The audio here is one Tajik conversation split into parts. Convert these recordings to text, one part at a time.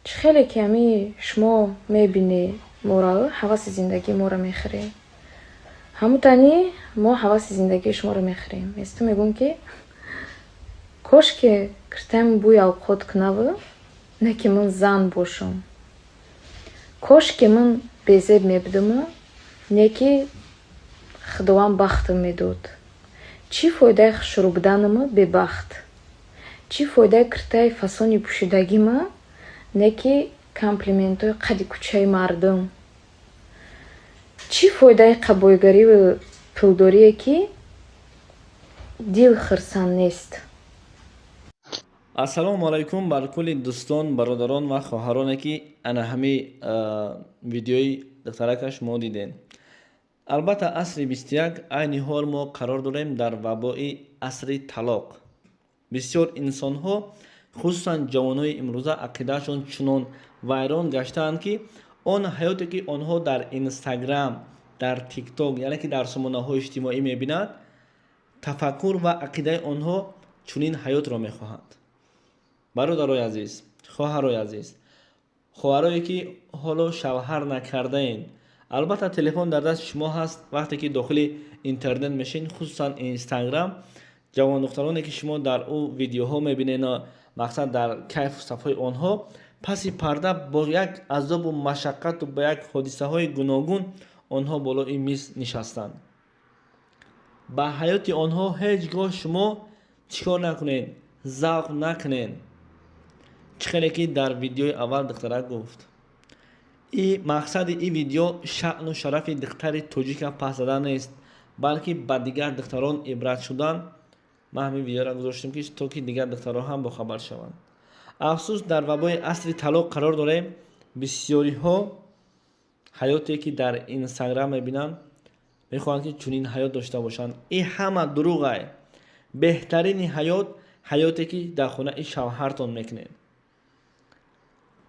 Чӣ хеле ки ҳами шумо мебинӣ моро, ҳаваси зиндагии моро мехӯрӣ, ҳамутани мо ҳаваси зиндагии шуморо мехӯрем. Эсту мегӯм, ки кошке киртаем бӯи авқот кунаву, не ки ман зан бошам. Кошке ман безеб мебудаму, не ки Худованд бахтам медод. Чӣ фоидаи хушрӯ буданаму бебахт? Чӣ фоидаи киртаи фасони пӯшидагима, не ки комплиментҳои қади кӯчаи мардум? Чӣ фоидаи қабойгариву пулдорие, ки дил хирсанд нест? Ассалому алайкум бар кулли дӯстон, бародарон ва хоҳароне, ки ана ҳами видеои духтарака шумо дидем. Албатта, асри 21, айни ҳол мо қарор дорем дар вабои асри талоқ. Бисёр инсонҳо, хусусан ҷавонои имрӯза, ақидаашон чунон вайрон гаштаанд, ки он ҳаёте, ки онҳо дар Инстаграм, дар Тикток, яъне ки дар сомонаҳои иҷтимоӣ мебинанд, тафаккур ва ақидаи онҳо чунин ҳаётро мехоҳанд. Бародарои азиз, хоҳарои азиз, хоҳарое, ки ҳоло шавҳар накардаен, албатта, телефон дар дасти шумо ҳаст. Вақте ки дохили интернет мешин, хусусан Инстаграм, ҷавондухтароне, ки шумо дар ӯ видеоҳо мебинед, мақсад, дар кайфу сафҳои онҳо, паси парда бо як азобу машаққату ба як ҳодисаҳои гуногун онҳо болои миз нишастанд. Ба ҳаёти онҳо ҳеҷ гоҳ шумо чӣ кор накунед? Завқ накунед. Чӣ хеле ки дар видеои аввал духтарак гуфт, и мақсади ин видео шаъну шарафи духтари тоҷика пас задан нест, балки ба дигар духтарон ибрат шудан. Ман ҳамин видеоро гузоштем, ки то ки дигар духтарон ҳам бохабар шаванд. Афсӯс, дар вабои асри талоқ қарор дорем. Бисёриҳо ҳаёте, ки дар Инстаграм мебинанд, мехоҳанд, ки чунин ҳаёт дошта бошанд. Ин ҳама дурӯғай. Беҳтарини ҳаёт — ҳаёте, ки дар хонаи шавҳартон мекунед.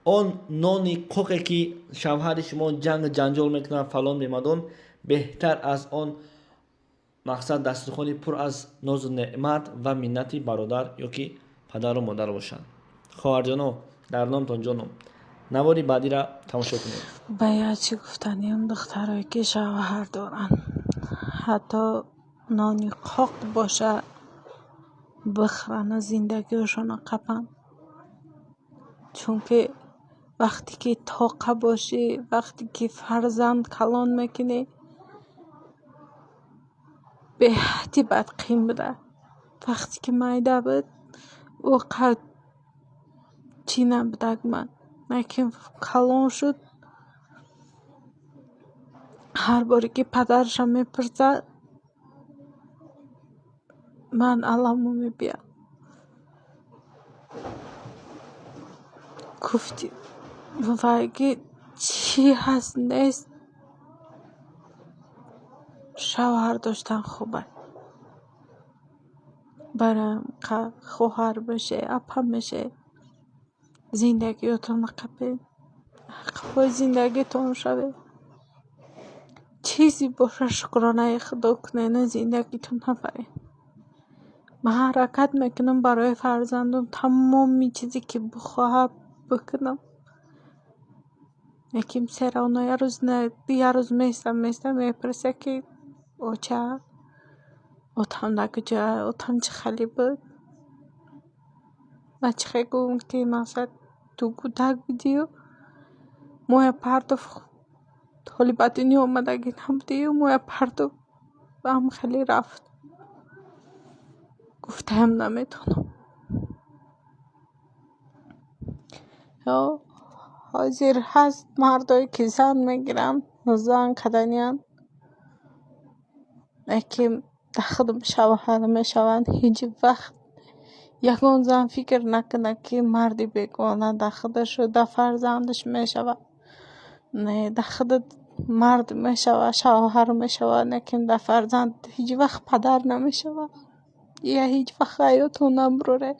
Он нони қоқе, ки шавҳари шумо ҷанг ҷанҷол мекунад, фалон бемадон, беҳтар аз он, мақсад, дастурхони пур аз нозу неъмат ва миннати бародар ё ки падару модар бошанд. Хоҳарҷоно, дар номтон ҷоном, навори баъдира тамошо кунед. Ба як чӣ гуфтаниам: духтарое, ки шавҳар доранд, ҳатто нони қоқ боша, бихӯрану зиндагиашонро қапанд, чунки вақте ки тоқа бошӣ, вақте ки фарзанд калон мекунӣ, беҳадди бад қин буда. Вақте ки майда буд, ӯ қад чӣ набудак ман, лекин калон шуд, ҳар боре ки падарашам мепурсад, ман аламо мебиям. Гуфти вай, ки чӣ ҳаст нест, шавҳар доштан хуб аст. Барои хоҳар мешавӣ, апа мешавӣ, зиндагиётонро қапед, қафои зиндагитон шавед. Чизе боша, шукронаи Худо кунеду зиндагитон нафаред. Ман ҳаракат мекунам, барои фарзандом тамоми чизе, ки бихоҳад, бикунам, лекин всё равно як рӯз на як рӯз местам, местам, мепурсад, ки оча, отам дар куҷоа, отам чӣ хеле буд? Ман чӣ хел гӯям, ки мақсад, ту кӯдак будию моя партов, ҳоли ба дунё омадагӣ набудию, моя партов, ҳам хеле рафт. Гуфтаам наметавонам. Ҳозир ҳаст мардое, ки зан мегиранд, зан каданиянд, лекин дар худам шавҳар мешаванд. Ҳеҷ вақт ягон зан фикр накунад, ки марди бегона дар худашу дар фарзандаш мешавад. Не, дар худат мард мешавад, шавҳар мешавад, лекин дар фарзанд ҳеҷ вақт падар намешавад. Я ҳеҷ вақт ҳаётон набуроред.